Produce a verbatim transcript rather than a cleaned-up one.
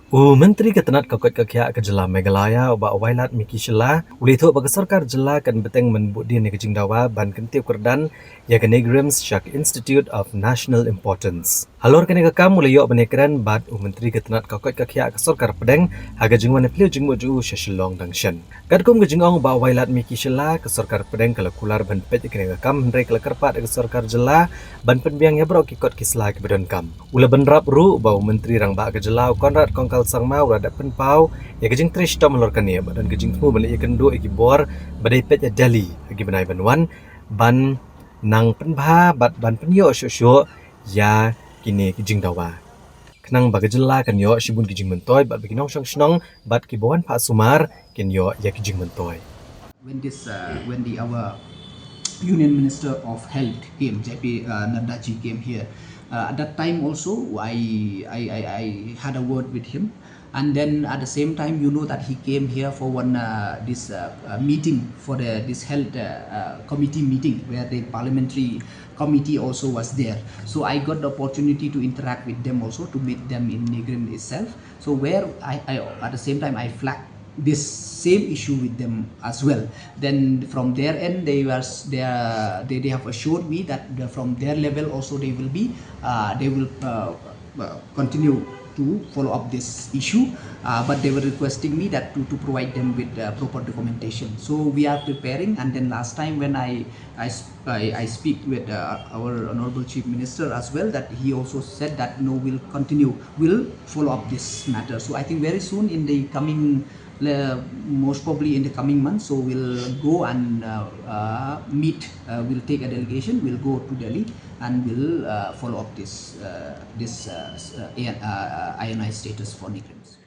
U Myntri ka tnat ka koit ka khiah ka jylla Meghalaya, u Bah Wailadmiki Shylla, u la ïathuh ba ka sorkar jylla kan bteng mynbuhdien ïa ka jingdawa ban kyntiew kyrdan ïa ka NEIGRIHMS sha ka Institute of National Importance. Halor kane ka kam u la ïoh ban ïakren bad u Myntri ka tnat ka koit ka khiah ka sorkar pdeng ha ka jingwan ïaphylliew jingmut jong u sha Shillong dang shen. Katkum ka jingong u Bah Wailadmiki Shylla, ka sorkar pdeng ka la kular ban peit ïa kane ka kam, hynrei ka la kyrpad ïa ka sorkar jylla ban pynbiang ïa baroh ki kot ki sla kiba donkam. U la bynrap ruh ba u Myntri Rangbah ka jylla, u Conrad Kongkal Sangma, u la dep pynpaw ïa ka jingtrei shitom halor kane, bad don ka jingthmu ban leit ïakynduh ïa ki bor ba dei peit ïa Delhi ha ki bnai ban wan, ban nang pynbha bad ban pynïoh shuh shuh ïa kine ki jingdawa, khnang ba ka jylla kan ïoh shibun ki jingmyntoi bad ba ki nongshong shnong bad kiba wan phah sumar kin ïoh ïa ki jingmyntoi. When this, uh, when the our Union Minister of Health came, J P, uh, Nadda ji came here, uh, at that time also I, I, I, I had a word with him. And then at the same time, you know that he came here for one, uh, this, uh, uh, meeting for the, this health, uh, uh, committee meeting where the parliamentary committee also was there. So I got the opportunity to interact with them also, to meet them in NEIGRIHMS itself. So where I, I, at the same time, I flagged this same issue with them as well. Then from their end, they were s-, they are, they, they have assured me that the, from their level also they will be, uh, they will, uh, uh, continue to follow up this issue, uh, but they were requesting me that to, to provide them with, uh, proper documentation. So we are preparing, and then last time when I, I, s-, I, I speak with, uh, our Honorable Chief Minister as well, that he also said that, "No, we'll continue, we'll follow up this matter." So I think very soon in the coming, uh, most probably in the coming months, so we'll go and, uh, uh, meet, uh, we'll take a delegation, we'll go to Delhi and we'll, uh, follow up this, uh, this, uh, s-, uh, A N, uh, uh, I N I status for NEIGRIHMS.